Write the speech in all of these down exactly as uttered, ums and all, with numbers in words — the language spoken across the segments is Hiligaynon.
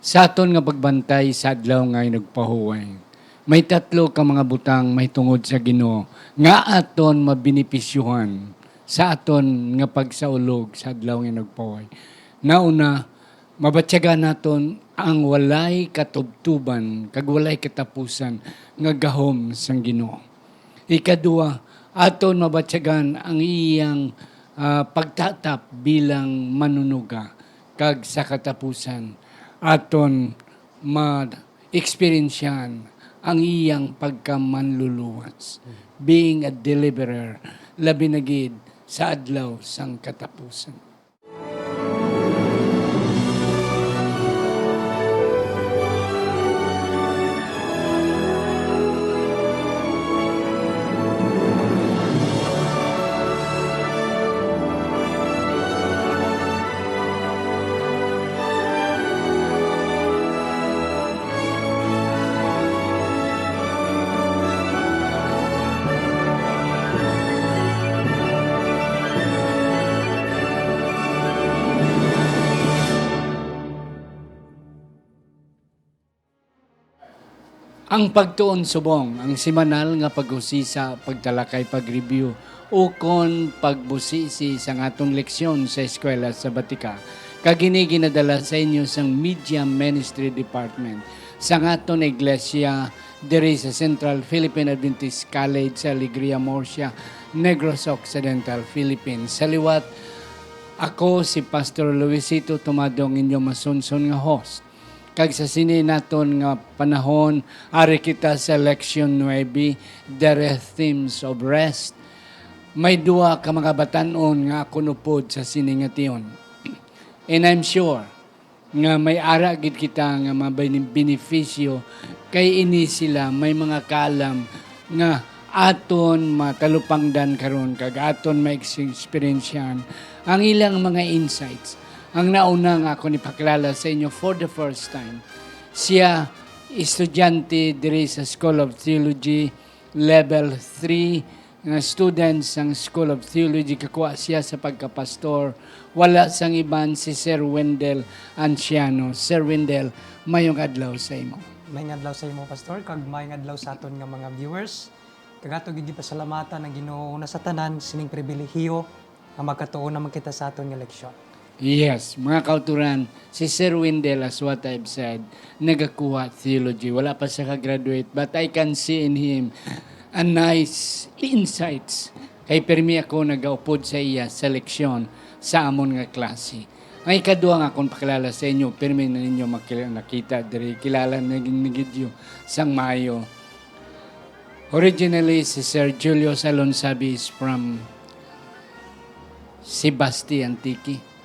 Sa aton nga pagbantay sa adlaw nga inugpahuway, may tatlo ka mga butang mahitungod sa Ginoo nga aton mabenepisyuhan sa aton nga pagsaulog sa adlaw nga inugpahuway. Nauna, mabatyagan naton ang walay katubtuban kag walay katapusan nga gahom sang Ginoo. Ikadua, aton mabatyagan ang iyang, ah, pagtatap bilang manunuga, kag sa katapusan, aton ma-eksperyensyahan ang iyang pagkamanluluwas, being a deliverer, labi na gid sa adlaw sang katapusan. Ang pagtuon subong, ang semanal nga pag-usisa, pagtalakay, pag-review, ukon pagbusisi sang aton leksyon sa Eskwela Sabatika. Kag ini ginadala sa inyo sang Media Ministry Department sang aton iglesia diri sa Central Philippine Adventist College sa Alegria, Murcia, Negros Occidental, Philippines. Sa liwat, ako si Pastor Luisito Tumado, ang inyo masunson nga host. Kag sa sini naton nga panahon, ari kita sa Leksyon nuebe, The Themes of Rest. May duha ka mga batan-on nga akon upod sa sini nga tion. And I'm sure nga may ara gid kita nga mga bene-, benepisyo, kay ini sila may mga kaalam nga aton matalupangdan karon kag aton ma-eksperyensyahan ang ilang mga insights. Ang nauna nga akon ipakilala sa inyo for the first time, sia estudyante diri sa School of Theology, level three, nga student sang School of Theology, kakuha sia sa pagkapastor. Wala sang iban, si Sir Wendell Anciano. Sir Wendell, mayong adlaw sa imo. Mayong adlaw sa imo, Pastor, kag mayong adlaw sa aton nga mga viewers. Kag ato gid gipasalamatan ang Ginoo una sa tanan sining pribilehiyo nga magkatuon naman kita sa aton nga leksyon. Yes, mga kauturan, si Sir Wendell, as what I've said, nagakuha theology. Wala pa siya ka-graduate, but I can see in him a nice insights. Kay pirmi ako nagaupod sa iya sa leksyon sa amon nga klase. Ang ikadua nga akon pakilala sa inyo, pirmi na ninyo makil-, nakita diri, kilala na gid ninyo sang maayo. Originally, si Sir Julius Alonsabi is from Sebaste, Antique.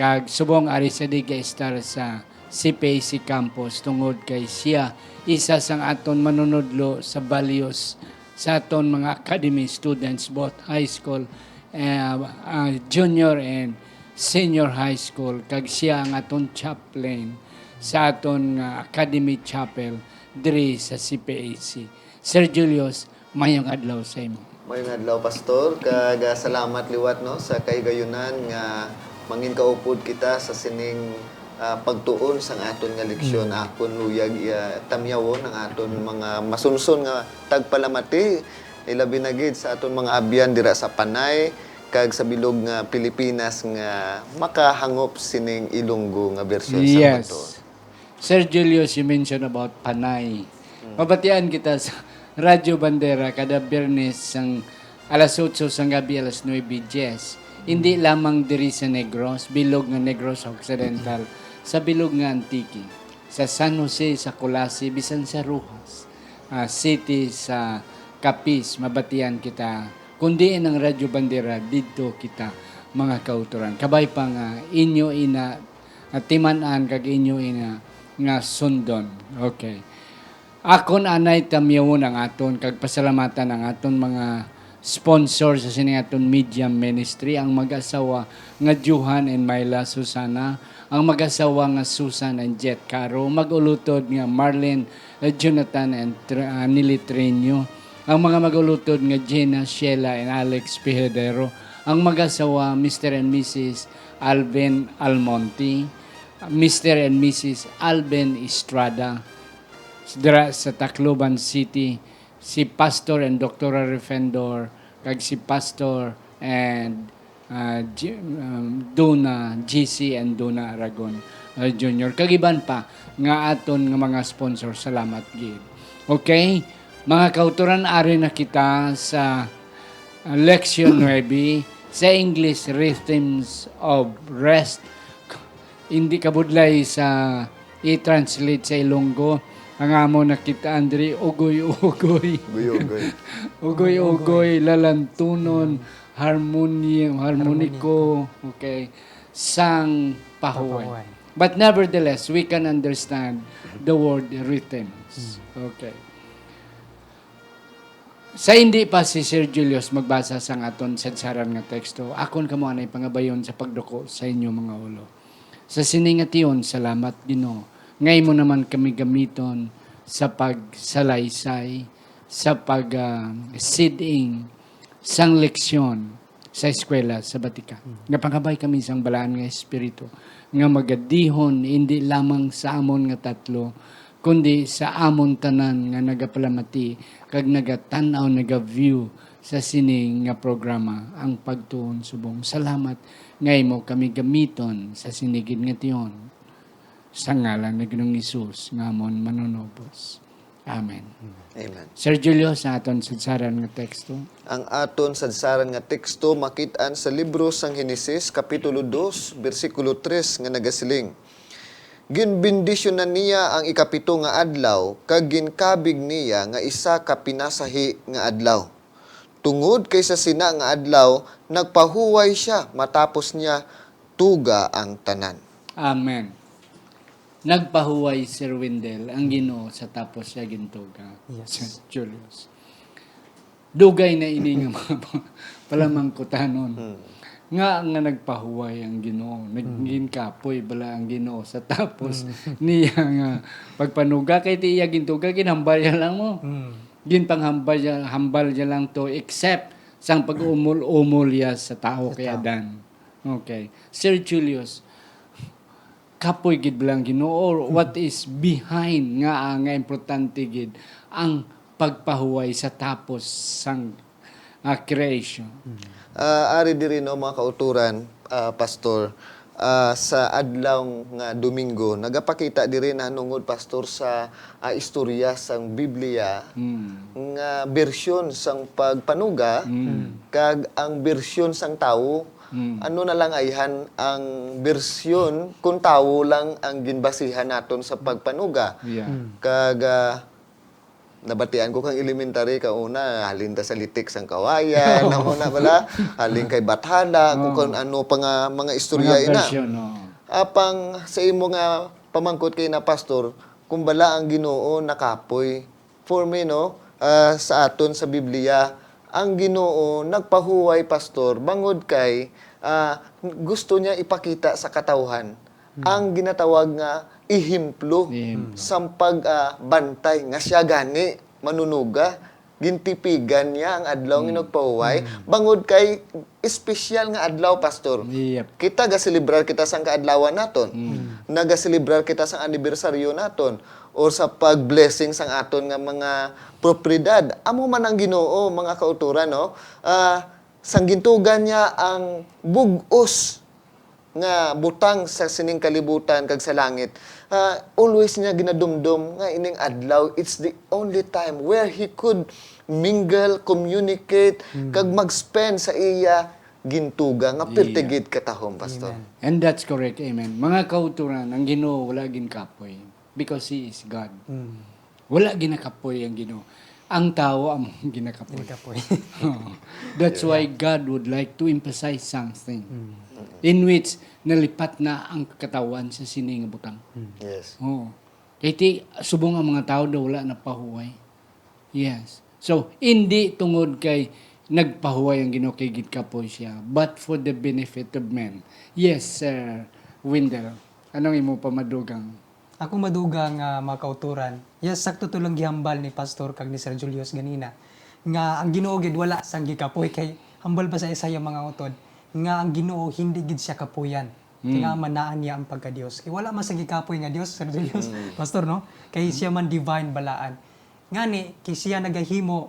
Kag subong ari sa di ga-estar sa C P A C campus tungod kay sia isa sang aton manunudlo sa values sa aton mga academy students, both high school, eh, ah, junior and senior high school, kag sia ang aton chaplain sa aton nga academy chapel diri sa C P A C. Sir Julius, mayong adlaw sa imo. Mayong adlaw, Pastor, kag, ah, salamat liwat, no, sa kahigayunan nga mangin kaupod kita sa sining, ah, pagtuon sang aton nga leksyon. Mm. Akon luyag, ah, tamyawon ang aton mga masunson nga tagpalamati, ilabi na gid sa aton mga abyan dira sa Panay kag sa bilog nga Pilipinas nga makahangop sining Ilonggo nga bersyon sa Yes. Bato. Sir Julius, you mentioned about Panay. Mm. Mabatian kita sa Radyo Bandera kada Biyernes sang alas otso sang gabi, alas nuebe diyes. Hindi Mm. lamang diri sa Negros, bilog nga Negros Occidental, sa bilog nga Antique, sa San Jose, sa Culasi, bisan sa Roxas, ah, City, sa Capiz, mabatian kita. Kundi ang Radyo Bandera, didto kita, mga kautoran. Kabay pa nga inyo ina, ah, timan-an kag inyo ina nga sundon. Okay. Akon anay tamyawon ang aton kag pasalamatan ang aton mga sponsor sa sining aton media ministry, ang mag-asawa nga Johan and Myla Susana, ang mag-asawa nga Susan and Jet Caro, mag-ulutod nga Marlene, eh, Jonathan and Tr-, ah, Nili Treño, ang mga mag-ulutod nga Gina, Sheila and Alex Pihedero, ang mag-asawa Mister and Missus Alvin Almonte, Mister and Missus Alvin Estrada, dira sa Tacloban City, si Pastor and Doktora Refendor, kag si Pastor and, ah, G-, um, Dona G C and Dona Aragon, uh, Junior. Kag iban pa nga aton nga mga sponsor, salamat gid. Okay? Mga kautoran, ari na kita sa, uh, Leksyon nuebe, sa English, Rhythms of Rest. Hindi kabudlay sa i-translate sa Ilonggo. Ang amo nakita, Andre, ugoy-ugoy. Ugoy-ugoy. Ugoy-ugoy, lalantunon, harmoni-, harmoniko, okay, sang pahuway. Pahuway. But nevertheless, we can understand the word rhythms. Mm. Okay. Sa hindi pa si Sir Julius magbasa sang aton sadsaran nga teksto, akon kamo anay pangabayon sa pagduko sa inyo mga ulo. Sa sini nga tion, salamat, Ginoo, nga imo naman kami gamiton sa pagsalaysay, sa pag, ah, seeding sang leksyon sa eskwela sa Vatican. Mm. Nga pangabay kami sang Balaan nga Espiritu nga magadihon hindi lamang sa amon nga tatlo, kundi sa amon tanan nga nagapalamati kag nagatan-aw, naga-view sa sini nga programa, ang Pagtuon Subong. Salamat nga imo kami gamiton sa sini gid nga tion, sa ngalan ni Ginoong Hesus nga amon Manunubos. Amen. Amen. Sir Julio, sa aton sadsaran nga teksto. Ang aton sadsaran nga teksto makit-an sa libro sang Henesis, Kapitulo dos, bersikulo tres, nga nagasiling, "Ginbendisyonan niya ang ikapito nga adlaw, kag ginkabig niya nga isa ka pinasahi nga adlaw. Tungod kay sa sina nga adlaw, nagpahuway sia matapos niya tuga ang tanan." Amen. Nagpahuway, Sir Windel, ang Ginoo sa tapos siya gintuga. Yes. Sir Julius. Dugay na ini nga mga pa-, palamangkutanon. Hmm. Nga, nga nagpahuway ang Ginoo, nag-, Hmm. ginkapoy bala ang Ginoo sa tapos Hmm. niya nga pagpanuga, kay ti iya gintuga, ginhambal niya lang mo. Hmm. Ginpanghambal niya, hambal niya lang to, except sang pag-umol-umol niya sa tao Sa kay tao. Adan. Okay. Sir Julius, kapoy gid bala ang Ginoo, or what is behind nga, ah, nga importante gid ang pagpahuway sa tapos sang, ah, creation? Ah, ari diri, no, mga kauturan, ah, Pastor, ah, sa adlaw nga Domingo, nagapakita diri nahanungod, Pastor, sa, ah, istorya sang Biblia Mm. nga bersyon sang pagpanuga Mm. kag ang bersyon sang tawo. Mm. Ano na lang ayhan ang bersyon kung tawo lang ang ginbasihan naton sa pagpanuga? Yeah. Mm. Kag, ah, nabatian ko kang elementary ka una, halin ta sa litik sang kawayan, amo na bala, halin kay Bathala, kung Oh. kan ano pa nga mga istorya Mga ina. Version, oh. Apang sa imo nga pamangkot kay na, Pastor, kung bala ang Ginoo nakapoy, for me, no, ah, sa aton sa Biblia, ang Ginoo nagpahuway, Pastor, bangod kay, ah, gusto niya ipakita sa katawhan Hmm. ang ginatawag nga ehemplo Ehemplo. sang pag, ah, bantay nga siya gani manunuga. Gintipigan niya ang adlaw nga Hmm. nagpahuway, Hmm. bangod kay espesyal nga adlaw, Pastor. Yep. Kita gaselebrar kita sang kaadlawan naton. Hmm. Nagaselebrar kita sang anibersaryo naton. Or sa pag-blessing sang aton nga mga propiedad. Amo man ang Ginoo, mga kauturan, no? Ah, sang gintuga niya ang bug-os nga butang sa sining kalibutan kag sa langit, ah, always niya ginadumdom nga ining adlaw, it's the only time where he could mingle, communicate, Mm. kag mag-spend sa iya gintuga nga Yeah. pirti gid katahom, Pastor. Amen. And that's correct. Amen. Mga kauturan, ang Ginoo wala ginkapoy because He is God. Mm. Wala ginakapoy ang Ginoo. Ang tawo ang ginakapoy. Ginakapoy. Oo. That's Yeah. why God would like to emphasize something Mm. in which nalipat na ang katawan sa sini nga butang. Mm. Yes. Oo. Kay ti, subong ang mga tawo daw wala napahuway. Yes. So, hindi tungod kay nagpahuway ang Ginoo kay ginkapoy siya, but for the benefit of men. Yes, Sir Windel. Anong imo pamadugang? Ako madugang, ah, mga kauturan. Yes, sakto to lang gihambal ni Pastor kag ni Sir Julius ganina, nga ang Ginoo gid wala sang gikapoy, kay hambal pa sa Isaiah, mga utod, nga ang Ginoo hindi gid siya kapuyan. Kay nga manaan niya ang pagka-Dios. Kay wala man sa gikapoy nga Dios, Sir Julius, Pastor, no? Kay siya man divine balaan. Ngani, kay siya nagahimo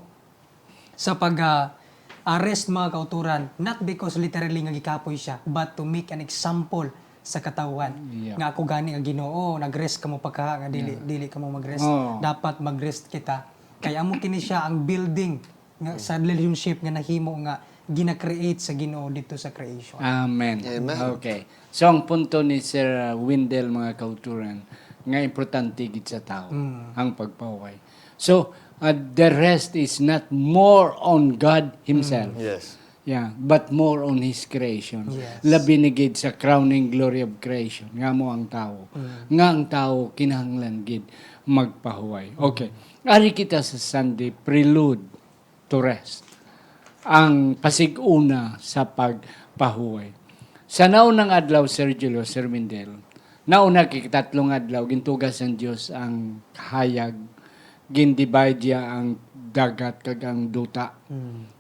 sa pag, ah, ah, rest, mga kauturan, not because literally nga gikapoy siya, but to make an example sa katawhan. Yeah. Nga ako gani nga Ginoo, nag-rest kamo pa kaha, nga dili, dili kamo mag-rest. Oo. Dapat mag-rest kita. Kay amo kini siya ang building nga sa relationship nga nahimo, nga gina-create sa Ginoo didto sa creation. Amen. Amen. Okay. So, ang punto ni Sir Windel, mga kauturan, nga importante gid sa tao ang pagpahuway. So, uh, the rest is not more on God Himself. Yes. Yeah, but more on His creation. Yes. Labi na gid sa crowning glory of creation, nga mo ang tawo. Nga ang tawo kinahanglan gid magpahuway. Okay. Ari kita sa Sunday prelude to rest. Ang pasig-una sa pagpahuway. Sa naunang adlaw, Sir Julio, Sir Windel, nauna kay katatlong adlaw, gintuga sang Dios ang kahayag, gin-divide niya ang dagat kag ang duta,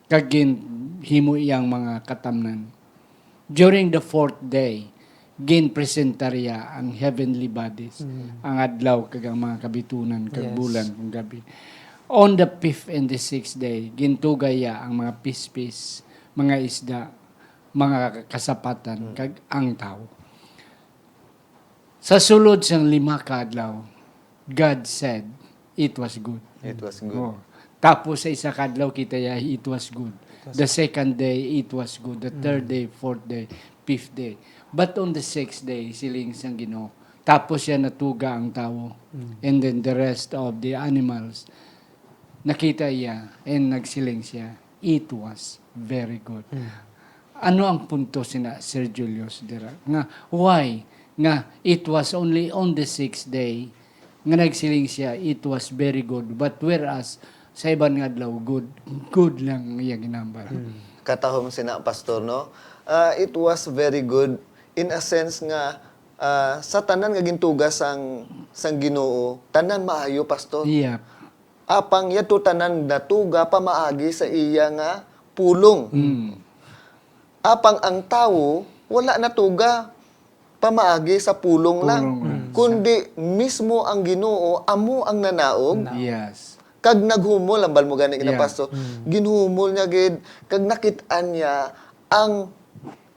kag ginhimo iyang mga katamnan. During the fourth day, ginpresentar iya ang heavenly bodies, ang adlaw kag ang mga kabitunan kag Yes. bulan kag gabi. On the fifth and the sixth day, gintuga iya ang mga pispis, mga isda, mga kasapatan, kag ang tawo. Sa sulod sang lima ka adlaw, God said, "It was good." It was good. Oh. Tapos sa isa ka adlaw, kita ya, "It was good." The second day, "It was good." The third day, fourth day, fifth day. But on the sixth day, siling sang Ginoo, tapos siya natuga ang tawo. And then the rest of the animals, nakita iya, and nagsiling siya, "It was very good." Ano ang punto sina Sir Julius dira? Nga, why? Nga, it was only on the sixth day nga nagsiling siya, "It was very good." But whereas, sa iban nga adlaw, good, good lang ang iya ginambal. Katahom sina, Pastor, no? Ah, it was very good in a sense nga, ah, sa tanan nga gintuga sang, sang Ginoo, tanan maayo, Pastor. Yep. Apang yadto tanan natuga pamaagi sa iya nga pulong. Apang ang tawo wala natuga pamaagi sa pulong lang, Pulong lang. kundi mismo ang Ginoo amo ang nanaog Yes. kag naghumol, hambal mo gani, Yeah. Pastor. Ginhumol niya gid, kag nakit-an niya ang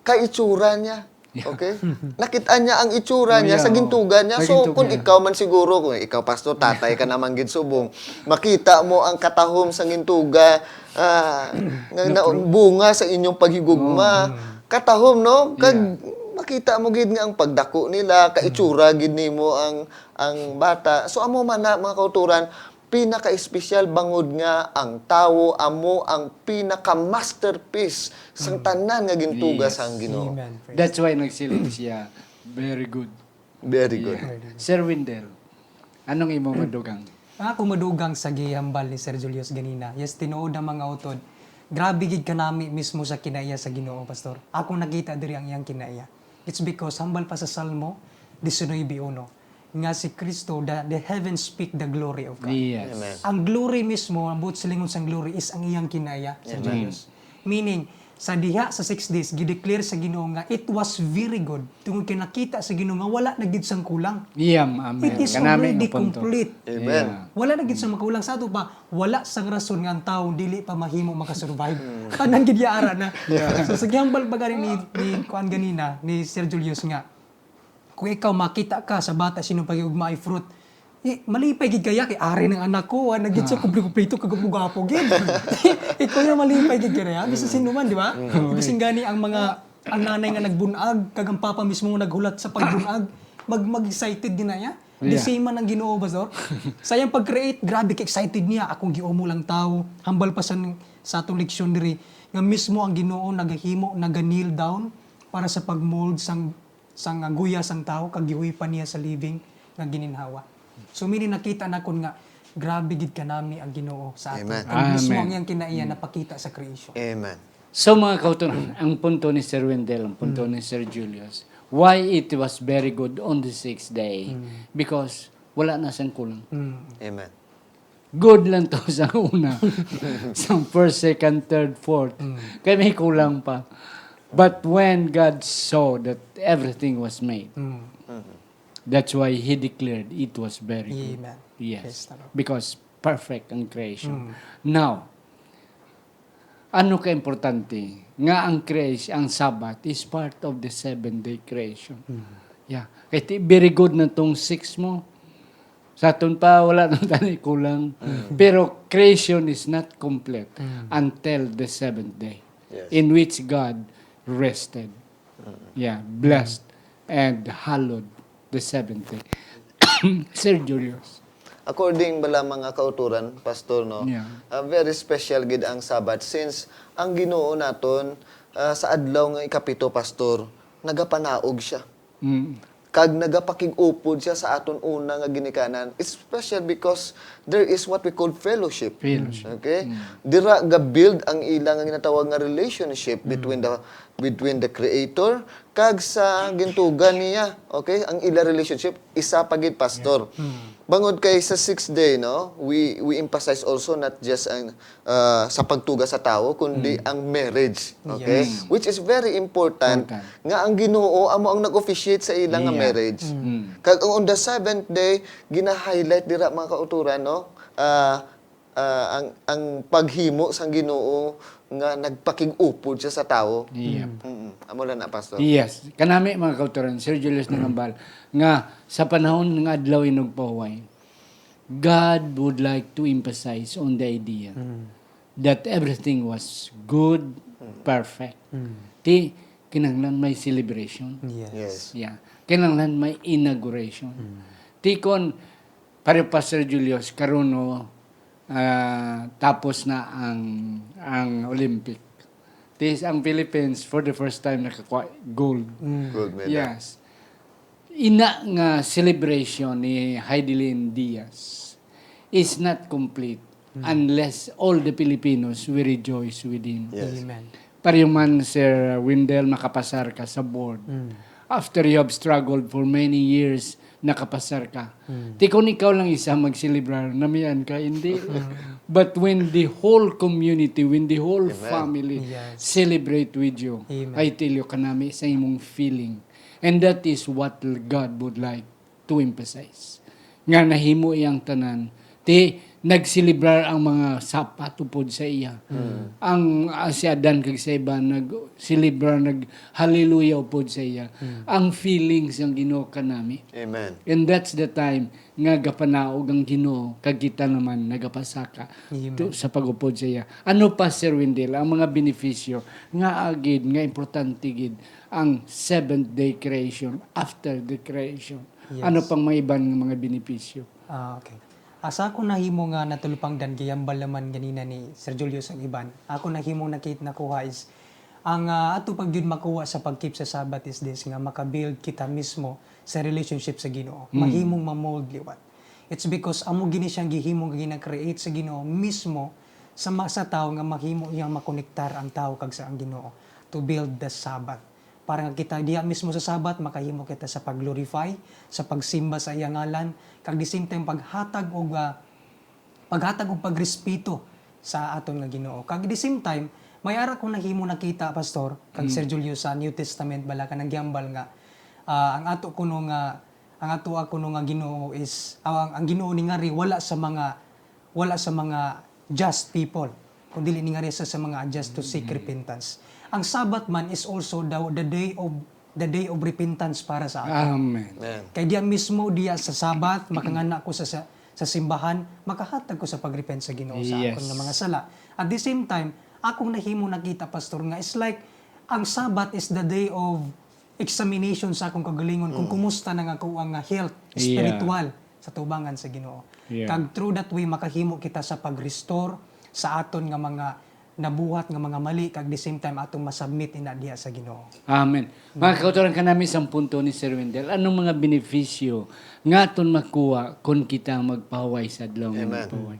kaitsura niya. Yeah. Okay? Nakit-an niya ang itsura Oh, niya yeah, sa oo. gintuga niya. Sa So, gintuga kung niya. ikaw man siguro, kung ikaw, Pastor, tatay ka naman gid subong, makita mo ang katahom sa gintuga, ah, nga, nga Nga na-, pru- bunga sa inyong paghigugma. Oo. Katahom, no? Kag Yeah. makita mo gid nga ang pagdako nila, kaitsura gid nimo ang, ang bata. So, amo man na, mga kauturan, pinaka-espesyal bangod nga ang tawo amo ang pinaka-masterpiece sang tanan nga gintuga Yes. sang Ginoo. Amen. Praise That's why nagsiling siya, "Very good." Very good. Yeah. Very good. Sir Windel, anong imo madugang? Ako madugang sa gihambal ni Sir Julius ganina. Yes, tinuod ang mga utod. Grabe gid kanami mismo sa kinaiya sa Ginoo, Pastor. Ako nakita diri ang iyang kinaiya. It's because hambal pa sa Salmo diecinuebe uno, nga si Kristo, the, the heavens speak the glory of God. Yes. Amen. Ang glory mismo, ang buot silingon sang glory is ang iyang kinaiya sa Amen. Dios. Meaning, sa diha sa six days, gideclare sa Ginoo nga it was very good. Tungod kay nakita sa Ginoo nga wala na gid sang kulang. Iyam, amen. It is Kanami already ang punto. complete. Amen. Yeah. Wala na gid sang makulang sa ato pa. Wala sang rason nga ang tawo dili pa mahimo makasurvive. Tanan gid iya ara na. Yeah. So, sa gihambal pa gani ni, ni kuan ganina, ni Sir Julius nga, kung ikaw makita ka sa bata sa inyong paghigugma ay fruit, eh, malipay gid kaya kay ari ng anak ko, ah, nagit siya Ah. kumpli-kumpleto, kagwapo-gwapo gid. Ikaw yung malipay gid kaya, bisan sino man, di ba? Mm. Bisan gani ang mga, ang nanay nga nagbunag, kag ang papa mismo nga naghulat sa pagbunag, mag, mag-excited din na niya. The Yeah. same man ang Ginoo, Pastor. Sa iyang pag-create, grabe ka-excited niya. Akong giumol ang tao. Hambal pa sa, sa atong leksyon diri, nga mismo ang Ginoo nagahimo, naga-kneel down para sa pag-mold sang, sang guya sang tao, kag gihuipan niya sa living nga gininhawa. So, mini nakita nakon nga, grabe gid kanami ang Ginoo sa aton. Amen. Kag mismo Amen. ang iyang kinaiya Mm. napakita sa creation. Amen. So, mga kauturan, ang punto ni Sir Wendell, ang punto Mm. ni Sir Julius, why it was very good on the sixth day? Mm. Because wala na siyang kulang. Mm. Amen. Good lang to sa una. Sa first, second, third, fourth. Mm. Kaya may kulang pa. But when God saw that everything was made, Mm. Mhm. that's why He declared it was very good. Amen. Yes. Praise the Lord. Because perfect ang creation. Mm. Now, ano ka importante nga ang creation, ang Sabbath is part of the seven-day creation? Mm. Yeah. Kay ti very good na tong six mo. Sa aton pa, wala na tayo kulang. Mm. Pero creation is not complete Mm. until the seventh day, Yes. in which God rested. Yeah, blessed and hallowed the seventh day. Sir Julius. According bala, mga kauturan, Pastor, no? Yeah. Ah, very special gid ang Sabbath since ang Ginoo naton, ah, sa adlaw nga ikapito, Pastor, nagapanaog siya. Mm. Kag nagapakig-upod siya sa aton una nga ginikanan. It's special because there is what we call fellowship. Fellowship. Okay? Mm. Dira ga-build ang ila nga ginatawag nga relationship between the between the creator kag sa gintugan niya. Okay? Ang ila relationship isa pa gid, Pastor. Bangod kay sa sixth day, no, we we emphasize also not just ang, ah, sa pagtuga sa tawo, kundi ang marriage. Okay? Yes. Which is very important, Important. nga ang Ginoo amo ang nag-officiate sa ila nga Yeah. marriage. Mm. Kag ang on the seventh day, gina-highlight dira, mga kauturan, no? Ah, ah, ang ang paghimo sang Ginoo nga nagpakig-upod siya sa tawo. Yep. Mm. Amo lang na, Pastor. Yes. Kanami, mga kauturan, Sir Julius nangambal nga sa panahon nga adlaw inugpahuway, God would like to emphasize on the idea Mm. that everything was good, perfect. Mm. Ti, kinahanglan may celebration. Yes. Yes. Yeah. Kinahanglan may inauguration. Mm. Ti kon, pareho pa, Sir Julius, karon, no, ah, tapos na ang ang Olympic. Ti ang Philippines, for the first time, nakakuha gold. Mm. Gold medal. Yes. Ina nga celebration ni Heidelin Diaz is not complete unless all the Filipinos will rejoice with him. Yes. Amen. Pareho man, Sir Windel, makapasar ka sa board. Mm. After you have struggled for many years, nakapasar ka. Mm. Ti kon ikaw lang isa magselebrar, namian ka, hindi. But when the whole community, when the whole Amen. family Yes. celebrate with you, Amen. I tell you, kanami sa imong feeling. And that is what God would like to emphasize. Nga nahimo iyang tanan. Ti, nagselebrar ang mga sapat upod sa iya. Ang, ah, si Adan kag si Eva nagselebrar, nag-hallelujah upod sa iya. Ang feelings ang Ginoo kanami. Amen. And that's the time nga gapanaog ang Ginoo kag kita naman nagapasaka Amen. to, sa pag-upod sa iya. Ano pa, Sir Windel, ang mga benepisyo nga agid, nga importante gid ang seventh day creation, after the creation? Yes. Ano pang mga iban nga mga benepisyo? Ah, okay. Asa ako nahimo nga natulupangdan, giyambal naman ganina ni Sir Julius ang iban. Ako nahimong nakit nakuha is ang, ah, ato pa gyud makuha sa pag-keep sa Sabbath is this, nga makabuild kita mismo sa relationship sa Ginoo. Mm. Mahimong ma-mold liwat. It's because amo gini siyang gihimo nga gina-create sa Ginoo mismo sa ma-, sa tawo nga mahimo iyang makonektar ang tawo kag sa ang Ginoo to build the Sabbath. Para nga kita diha mismo sa Sabbath, makahimo kita sa pag-glorify, sa pagsimba sa iya ngalan, kag the same time paghatag og, ah, paghatag og pagrespeto sa aton nga Ginoo. Kag the same time, may ara ko nahimo nakita, Pastor, kag Sir Julio, sa New Testament bala ka nagyambal nga, ah, ang ato kuno nga, ang ato kuno nga Ginoo is, ah, ang, ang Ginoo ni ngari wala sa mga, wala sa mga just people, kundili ni ngari sa, sa mga just to seek repentance. Ang Sabbath man is also the, the day of, the day of repentance para sa aton. Amen. Amen. Kay diya mismo, diya sa Sabbath, makangana ko sa, sa, sa simbahan, makahatag ko sa pag-repent sa Ginoo sa Yes. akon nga mga sala. At the same time, akong nahimo nakita, Pastor, nga it's like, ang Sabbath is the day of examination sa akong kagalingon kung kumusta na nga ako ang, ah, health, Yeah. spiritual, sa tubangan sa Ginoo. Yeah. Kag through that way, makahimo kita sa pag-restore sa aton nga mga nabuhat nga mga mali, kag the same time atong masubmit ina diha sa Ginoo. Amen. Mga kautoran, kanami sang punto ni Sir Wendell, anong mga benepisyo nga aton makuha kung kita magpahuway sa adlaw nga Amen. magpahuway?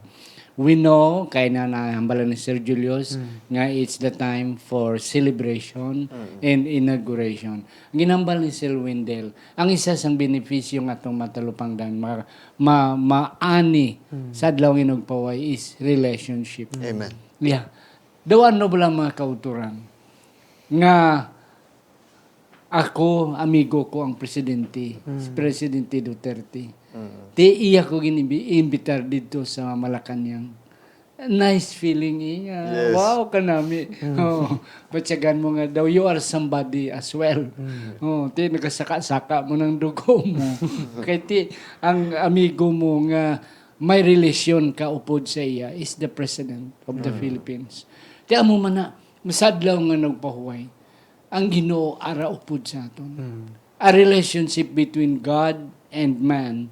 We know, kay na nahambalan ni Sir Julius, nga it's the time for celebration and inauguration. Ang ginambal ni Sir Wendell, ang isa sang benepisyo nga atong matalupangdan, ma, ma, maani sa adlaw nga magpahuway is relationship. Amen. Yeah. Daw ano ba lang, mga kautoran, nga Ako, amigo ko ang presidente, si Mm. Presidente Duterte. Mm. Ti iya ko gin-imbi-, imbitar didto sa Malacañang. Nice feeling, eh, nga, Yes. wow, kanami. Mm. Oh, batyagan mo nga daw, you are somebody as well. Mm. Oh, ti nagasaka-saka mo ng dugo mo. Kay ti, ang amigo mo nga may relasyon ka upod sa iya is the President of the Mm. Philippines. Ti amo man na, sa adlaw nga nagpahuway, ang Ginoo ara upod sa aton. Mm. A relationship between God and man,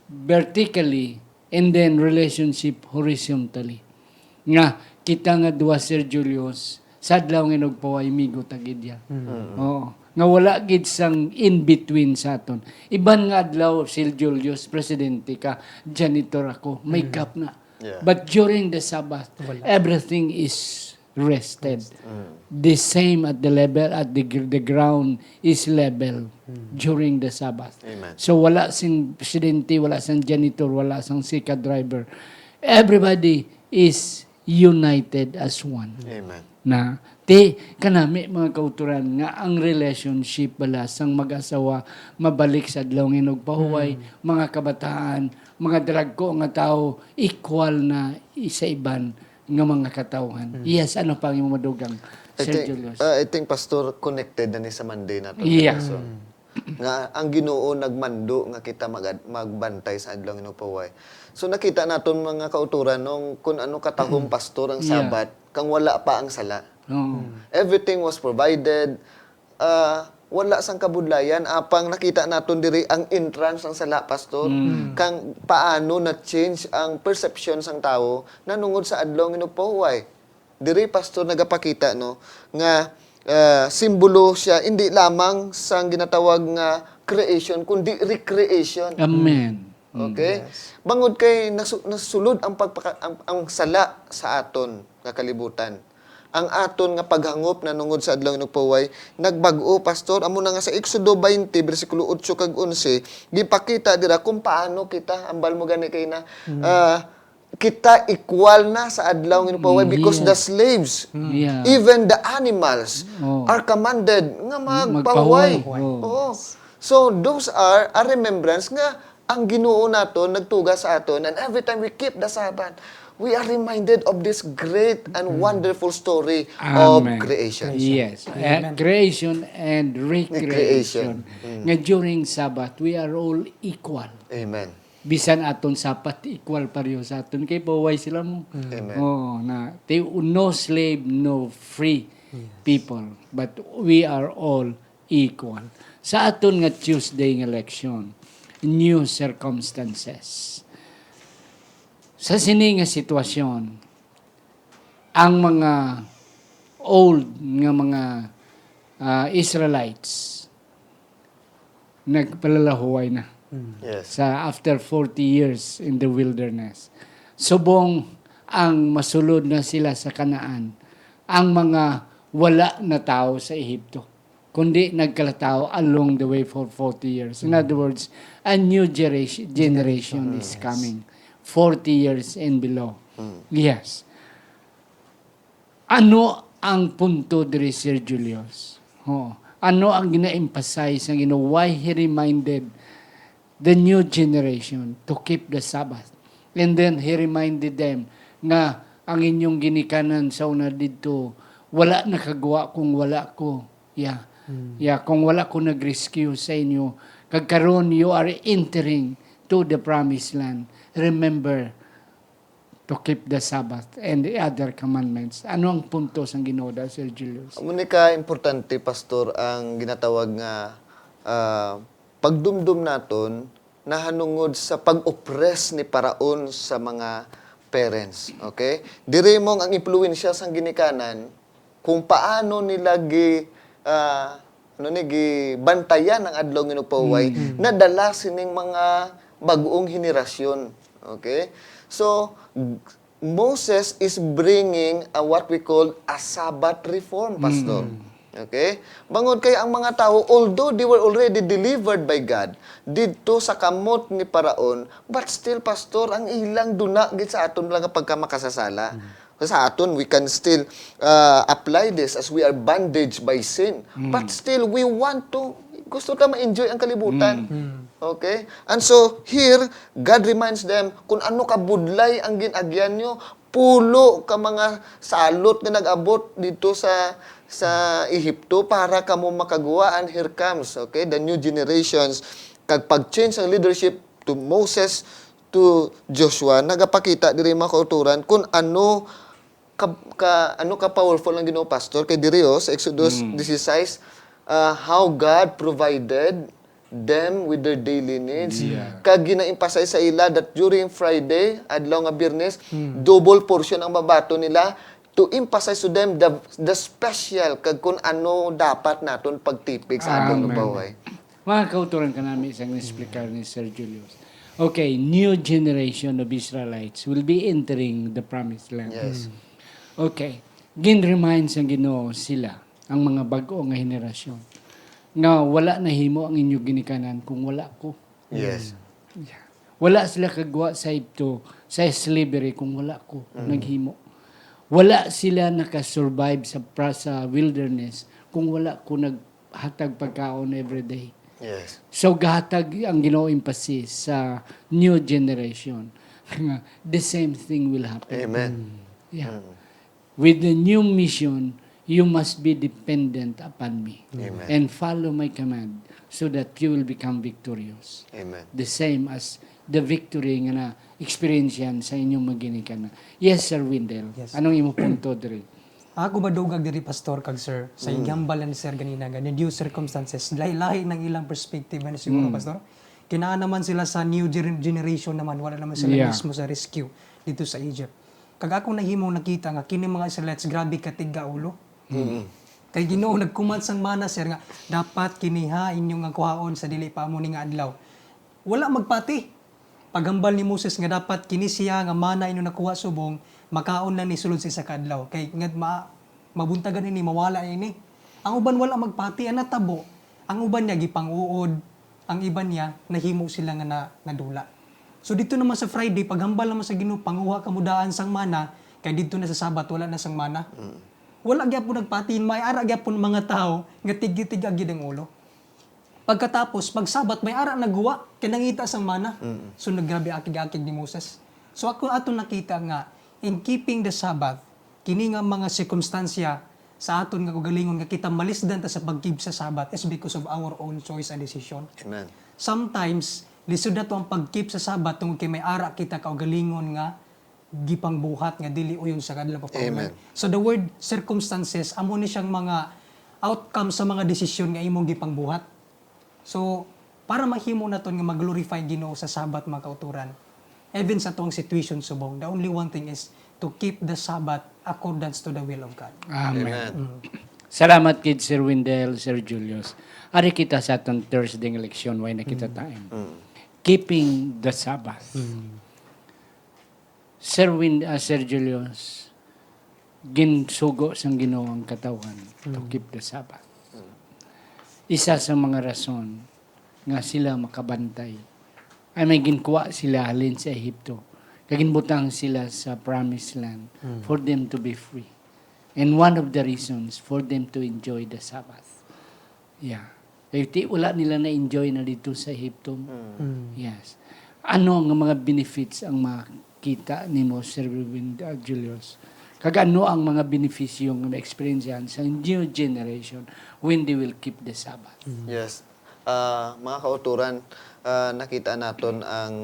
vertically, and then relationship horizontally. Nga kita nga duha, Sir Julius, sa adlaw nga nagpahuway, amigo ta gid ya. Mm. Mm. Oo. Nga wala gid sang in between sa aton. Iban nga adlaw, Sir Julius, presidente ka, janitor ako, may Mm. gap na. Yeah. But during the Sabbath, Wala. everything is rested. Mm. The same at the level, at the gr-, the ground is level Mm. during the Sabbath. Amen. So, wala sing presidente, wala sang janitor, wala sang sika driver. Everybody is united as one. Amen. Na, ti, kanami, mga kauturan, nga ang relationship bala sang mag-asawa mabalik sa adlaw nga inugpahuway, Mm. mga kabataan, mga dalagko nga tawo, equal na sa iban nga mga katawhan. Mm. Yes, ano pa ang imong madugang, I Sir think, Julius? uh, I think, Pastor, connected na ni sa Monday nato Yeah. nga lesson. Mm. Nga ang Ginoo nagmando nga kita mag-, magbantay sa adlaw nga inugpahuway. So, nakita naton, mga kauturan, nung kun ano katahom, Pastor, ang Yeah. Sabat, kang wala pa ang sala. Oo. Mm. Everything was provided. Ah, wala sang kabudlayan. Apang nakita naton diri ang entrance sang sala, Pastor. Mm. Kang paano na-change ang perception sang tawo nanungod sa adlaw nga inugpahuway. Diri, Pastor, nagapakita, no, nga, ah, simbolo siya hindi lamang sang ginatawag nga creation, kundi recreation. Amen. Mm. Okay? Yes. Bangod kay nasu-, nasulod ang pagpaka-, ang, ang sala sa aton nga kalibutan. Ang aton nga paghangop nanungod sa adlaw inugpahuway nagbag-o, Pastor. Amo na nga sa Exodo twenty, bersikulo otso kag onse, gipakita dira kung paano kita, ambal mo gani kay na, Mm. ah, kita equal na sa adlaw nga inugpahuway Mm, because yeah. the slaves, Mm. Yeah. even the animals, Oh. are commanded nga magpahuway. Magpahuway. Oh. Oo. So, those are a remembrance nga ang Ginoo naton nagtuga sa aton, and every time we keep the Sabbath, we are reminded of this great and Mm. wonderful story of Amen. creation. Yes. Amen. Uh, creation and recreation. Recreation. Mm. Nga during Sabbath, we are all equal. Amen. Bisan aton sapat, equal pareho sa aton. Kay pahuway sila mo. Mm. Amen. Oh, na, they, no slave, no free Yes. people. But we are all equal. Sa aton nga Tuesday nga leksyon, new circumstances. Sa sini nga sitwasyon, ang mga old nga mga, ah, Israelites nagpalalahuway na. Mm. Yes. Sa after forty years in the wilderness. Subong ang masulod na sila sa Canaan, ang mga wala na tawo sa Ehipto, kundi nagkalatawo along the way for forty years. In Mm. other words, a new generation, generation Generation. is Yes. coming. Forty years and below. Mm. Yes. Ano ang punto diri, Sir Julius? Ho. Ano ang gina-emphasize sang Ginoo? Why he reminded the new generation to keep the Sabbath? And then he reminded them nga ang inyong ginikanan sa una didto, wala nakagwa kung wala ko. Yeah. Hmm. Yeah, kung wala ko nag-rescue sa inyo, kag karon you are entering to the promised land. Remember to keep the Sabbath and the other commandments. Ano ang punto sang Ginoo, Sir Julius? Amo ni ka importante, Pastor, ang ginatawag nga, ah, pagdumdom naton nahanungod sa pag-oppress ni Paraon sa mga parents. Okay? Diri mo ang impluwensya sang ginikanan kung paano nila gi-, ah, ano ni, gibantayan ang adlaw nga inugpahuway, Mm. nadala sining mga bag-ong henerasyon. Okay? So, Moses is bringing a what we call a Sabbath reform, Pastor. Mm. Okay? Bangod kay ang mga tawo, although they were already delivered by God, didto sa kamot ni Paraon, but still, Pastor, ang ilang duna gid sa aton lang nga pagkamakasasala. Mm. Sa aton, we can still, uh, apply this as we are bondage by sin. Mm. But still, we want to, gusto ta ma-enjoy ang kalibutan. Mm. Mm. Okay? And so, here, God reminds them, "Kung ano kabudlay ang gin-agyan nyo, pulo ka mga salot nga nag-abot dito sa, sa Ehipto para kamo makaguwa, and here comes, okay, the new generations." Kag pag-change ang leadership to Moses, to Joshua, nagapakita diri, mga kauturan, kung ano ka, ka, ano ka powerful ang Ginoo, Pastor, kay diri, oh, sa Exodus Mm. sixteen, uh, how God provided them with their daily needs. Yeah. Kag gina-emphasize sa ila that during Friday, adlaw nga Biyernes, Mm. double portion ang mabaton nila, to emphasize to them the, the special kag kung ano dapat naton pagtipig sa adlaw nga Amen. buhay. Mga kauturan, kanami sang explicar ni Sir Julius. Okay, new generation of Israelites will be entering the promised land. Yes. Mm. Okay. Gin-remind sang Ginoo sila, ang mga bag-o nga henerasyon, nga wala nahimo ang inyo ginikanan kung wala ko. Yes. Yeah. Wala sila kagwa sa Egipto, sa slavery, kung wala ko Mm. naghimo. Wala sila nakasurvive sa pra-, sa wilderness kung wala ko naghatag pagkaon every day. Yes. So, gahatag ang Ginoo emphasis sa new generation nga the same thing will happen. Amen. Yeah. Mm. With the new mission, you must be dependent upon me Amen. and follow my command so that you will become victorious. Amen. The same as the victory nga na-experience yan sa inyong mga ginikanan. Yes, Sir Windel. Yes. Anong imo punto diri? Ako madungag diri, Pastor, kag Sir, sa Mm. igyambal ni Sir ganina, nga the new circumstances, lahi-lahi ng ilang perspective, ano siguro, Mm. Pastor? Kinaan naman sila sa new gener-, generation naman, wala naman sila Yeah. mismo sa rescue dito sa Egypt. Kag ako nahimong nakita nga kini mga Israelites, grabe ka tigaulo. Mm. Kay Ginoo nagkuman sang mana, Sir, nga, "Dapat kini ha inyong ang kuhaon sa dili pa amo ni nga adlaw." Wala magpati. Paghambal ni Moses nga dapat kini siya nga mana inyo nakuha subong, makaon lang ni sulod sa isa ka adlaw. Kay nga ma-, mabuntagan ini, mawala ini. Ang uban wala magpati, ang natabo. Ang uban niya gipang-uod, ang iban niya nahimo sila nga na-, nadula. So dito naman sa Friday, paghambal naman sa Ginoo, panguha kamo daan sang mana, kay didto na sa Sabat wala na sang mana. Mm. Wala gyapon nagpati, may ara gyapon mga tawo nga tig-, tig-a gid ang ulo. Pagkatapos, pag Sabat, may ara naguwa, kay nangita sang mana. Mm. So, naggrabe akig-akig ni Moses. So, ako ato nakita nga, in keeping the Sabbath, kini nga mga sirkumstansya sa aton nga kaugalingon nga kita malisdan ta sa pag-keep sa Sabbath is because of our own choice and decision. Amen. Sometimes, lisod nato ang pag-keep sa Sabbath tungod kay may ara kita kaugalingon nga gipangbuhat nga dili uyon sa kadlawon nga pagpamangay. Amen. So, the word circumstances, amo ni siyang mga outcome sa mga desisyon nga imong gipangbuhat. So, para mahimo naton nga mag-glorify Ginoo sa Sabbath, mga kauturan, even sa tuang situation subong, the only one thing is to keep the Sabbath accordance to the will of God. Amen. Amen. Mm. Salamat gid, Sir Windel, Sir Julius. Ari kita sa aton Thursday nga leksyon, way na kita Mm. time. Mm. Keeping the Sabbath. Mm. Sir Win-, ah, Sir Julius, ginsugo sang Ginoo ang katawhan to Mm. keep the Sabbath. Isa sa mga rason nga sila makabantay ay may ginkuha sila halin sa Ehipto, kag ginbutang sila sa promised land Mm. for them to be free. And one of the reasons for them to enjoy the Sabbath. Yeah. Kay ti-, wala nila na-enjoy na dito sa Ehipto. Mm. Mm. Yes. Ano nga mga benefits ang makita nimo, Sir Win-, uh, Julius? Kag ano ang mga benepisyo nga ma-experiencehan sa new generation when they will keep the Sabbath? Mm. Yes. Ah, mga kauturan, ah, nakita naton ang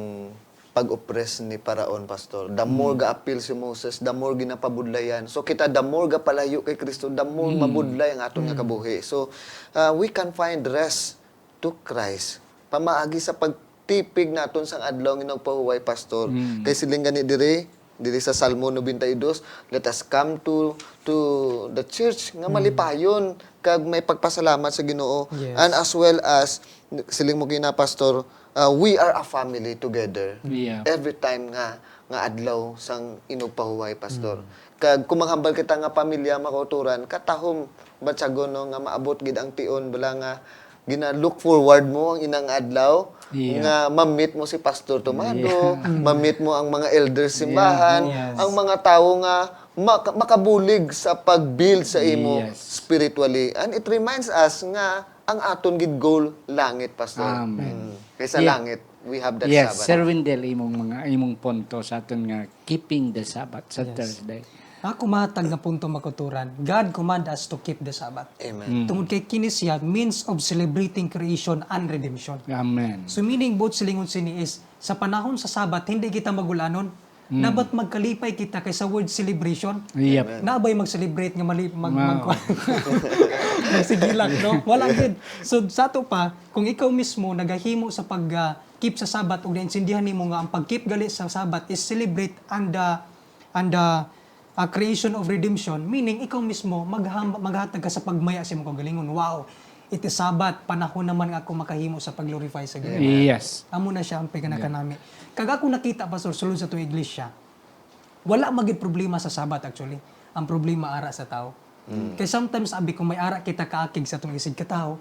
pag-oppress ni Faraon, Pastor. The more Mm. ga-appeal si Moses, the more ginapabudlayan. So, kita, the more gapalayo kay Kristo, the more Mm. mabudlay ang aton nga Mm. kabuhi. So, ah, we can find rest to Christ pamaagi sa pagtipig naton sang adlaw nga nagpahuway, Pastor. Mm. Kay siling gani diri, diri sa Salmo noventa y dos, "Let us come to, to the church nga Mm. malipayon kag may pagpasalamat sa Ginoo." Yes. And as well as, siling mo gina, Pastor, uh, we are a family together. Yeah. Every time nga, nga adlaw sang inugpahuway, Pastor. Mm. Kag kung maghambal kita nga pamilya, mga kauturan, katahom, batyagon, no, nga maabot gid ang tion, bala nga, gina-look forward mo ang inang adlaw Yeah. nga ma-meet mo si Pastor Tomado, Yeah. ma-meet mo ang mga elders Yeah, simbahan, yes. ang mga tawo nga maka-, makabulig sa pag-build sa imo Yes. spiritually. And it reminds us nga ang aton gid goal langit, Pastor. Amen. Mm. Kay sa Yeah. langit, we have that Yes, Sabbath. Sir Windel, imong mga, imong punto sa aton nga keeping the Sabbath sa Yes. Thursday. Ako mahatag nga punto, mga kauturan, God command us to keep the Sabbath. Amen. Mm. Tungod kay kini siya means of celebrating creation and redemption. Amen. So, meaning, buot silingon sini is, sa panahon sa Sabbath, hindi kita magulanon. Mm. Dapat magkalipay kita kay sa word celebration. Yep. Amen. Naa ba'y mag-celebrate nga mali-, mag-, Wow. mag-, magsigilak, no? Wala gid. So, sa ato pa, kung ikaw mismo nagahimo sa pag, ah, keep sa Sabbath ug naintindihan nimo nga ang pag-keep gali sa Sabbath is celebrate and, ah, and, ah, ah, creation of redemption, meaning ikaw mismo magham-, maghatag ka sa pagmaya sa imong kaugalingon. Wow, it is Sabbath, panahon naman nga ako makahimo sa pag-glorify sa Ginoo. Yes. Amo na siya ang Yeah. pagkanakanami. Kag ako nakita, Pastor, sulod sa atong iglesia, wala magid problema sa Sabbath actually. Ang problema ara sa tao. Mm. Kay sometimes, abi, kung may ara kita kaakig sa atong isigkatawo,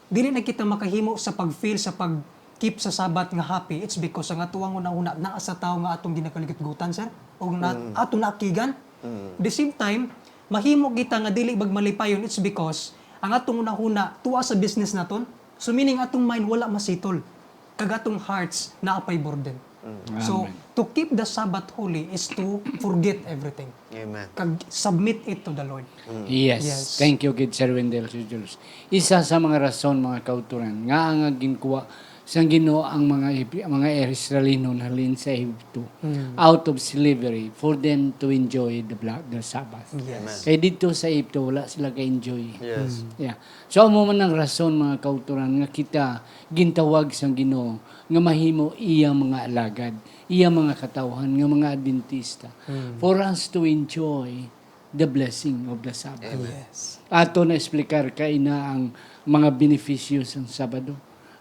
dili na kita makahimo sa pag-feel sa pag-keep sa Sabbath nga happy. It's because ang atuang hunahuna naa sa tawo nga atong ginakaligutgutan, sir, o na Mm. atong naakigan. Mm. The same time, mahimo kita nga dili magmalipayon. It's because ang atong hunahuna tua sa business naton. So, meaning, atong mind wala masitol, kag atong hearts naa pay burden. Mm. So, Amen. to keep the Sabbath holy is to forget everything. Amen. Kag submit it to the Lord. Mm. Yes. Yes. Thank you gid, Sir Wendell, Sir Jules. Isa sa mga rason, mga kauturan, nga ang ginkuha sang Ginoo ang mga Heb-, mga Israelino halin sa Ehipto, Mm. out of slavery, for them to enjoy the bla-, the Sabbath. Yes. Amen. Kay didto sa Ehipto, wala sila ka-enjoy. Yes. Mm. Yeah. So, amo man ang rason, mga kauturan, nga kita gintawag sang Ginoo nga mahimo iya mga alagad, iya mga katawhan nga mga Adventista, Mm. for us to enjoy the blessing of the Sabbath. Amen. Yes. Ato na explicar kaina ang mga benepisyo sang Sabado,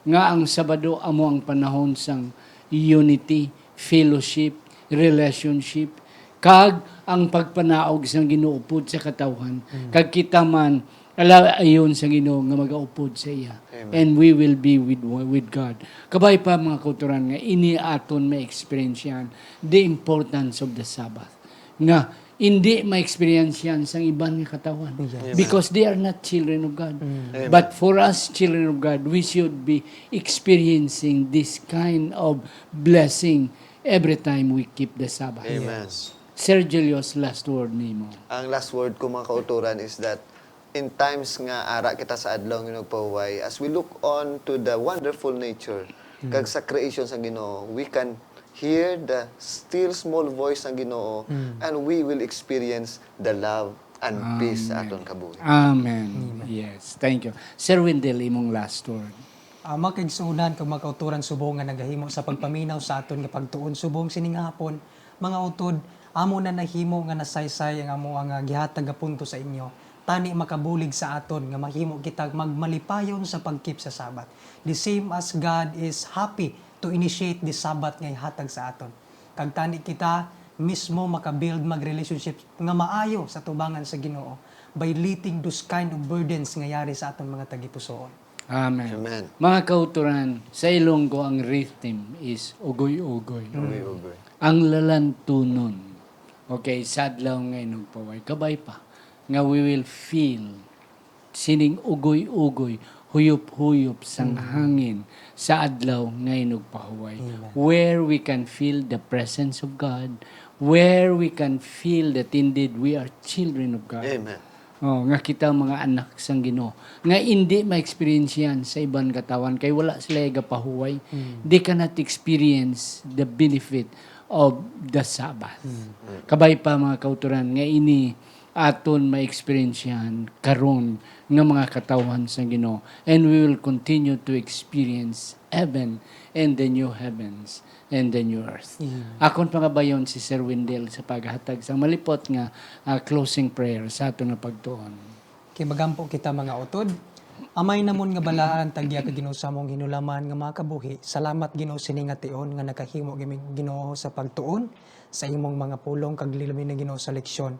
nga ang Sabado amo ang panahon sang unity, fellowship, relationship, kag ang pagpanaog sang Ginoo upod sa katawhan, Mm. kag kita man ala ayon sa Ginoo nga magaupod sa iya. Amen. And we will be with, with God. Kabay pa, mga kauturan, nga ini aton ma-experience yan, the importance of the Sabbath. Nga indi ma-experience yan sang iban nga katawhan. Yes. Amen. Because they are not children of God. Mm. Amen. But for us, children of God, we should be experiencing this kind of blessing every time we keep the Sabbath. Amen. Yes. Sir Julius, last word nimo. Ang last word ko, mga kauturan, is that in times nga ara kita sa adlaw nga nagpahuway, as we look on to the wonderful nature Mm. kag sa creation sa Ginoo, we can hear the still small voice sa Ginoo, Mm. and we will experience the love and peace sa Amen. aton kabuhi. Amen. Amen. Yes, thank you. Sir Wendell, imong last word. Ah, mga kaigsunan kag mga kauturan subong nga nagahimo sa pagpaminaw sa aton nga pagtuon subong sining hapon, mga utod, amo na nahimo nga nasaysay ang amo nga gihatag nga punto sa inyo. Tani makabulig sa aton nga mahimo kita magmalipayon sa pag-keep sa Sabbath. The same as God is happy to initiate the Sabbath nga ihatag sa aton. Kag tani kita mismo makabuild mag relationship nga maayo sa tubangan sa Ginoo by letting those kind of burdens nga yari sa aton mga tagipusoon. Amen. Amen. Mga kauturan, sa Ilonggo ang rhythm is ugoy-ugoy. Mm. Ugoy-ugoy. Ang lalantunon. Okay, sa adlaw nga inugpahuway. Kabay pa nga we will feel sining ugoy-ugoy, huyop-huyop sang Mm. hangin sa adlaw nga inugpahuway, Amen. where we can feel the presence of God, where we can feel that indeed we are children of God. Amen. Oh, nga kita mga anak sang Ginoo, nga indi ma-experience yan sa iban katawhan kay wala sila gapahuway. Mm. They cannot experience the benefit of the Sabbath. Mm. Kabay pa, mga kauturan, nga ini aton ma-experience yan karon nga mga katawhan sang Ginoo, and we will continue to experience heaven and the new heavens and the new earth. Amen. Akon pangabayon si Sir Wendell sa paghatag sang malipot nga, ah, closing prayer sa aton nga pagtuon. Kay magampo kita, mga utod. Amay namon nga balaan, tagya ka, Ginoo, sa among hinulaman nga mga kabuhi. Salamat, Ginoo, sini nga tion nga nakahimo kami, Ginoo, sa pagtuon sa imong mga pulong kag lilabi na, Ginoo, sa leksyon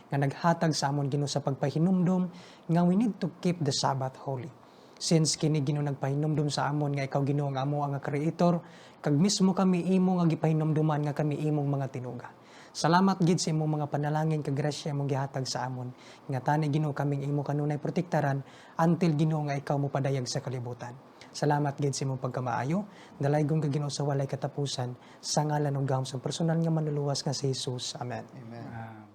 nga naghatag sa amon, Ginoo, sa pagpahinumdom nga we need to keep the Sabbath holy. Since kini, Ginoo, nagpahinumdom sa amon nga ikaw, Ginoo, ang amo nga Creator, kag mismo kami imo nga gipahinumduman nga kami imong mga tinuga. Salamat gid sa imong mga panalangin kag grasya imong gihatag sa amon, nga tani, Ginoo, kaming imo kanunay protektaran, until, Ginoo, nga ikaw mopadayag sa kalibutan. Salamat gid sa imong pagkamaayo, dalaygon ka, Ginoo, sa walay katapusan, sa ngalan ug gahom sa personal nga Manluluwas nga si Jesus. Amen. Amen. Ah,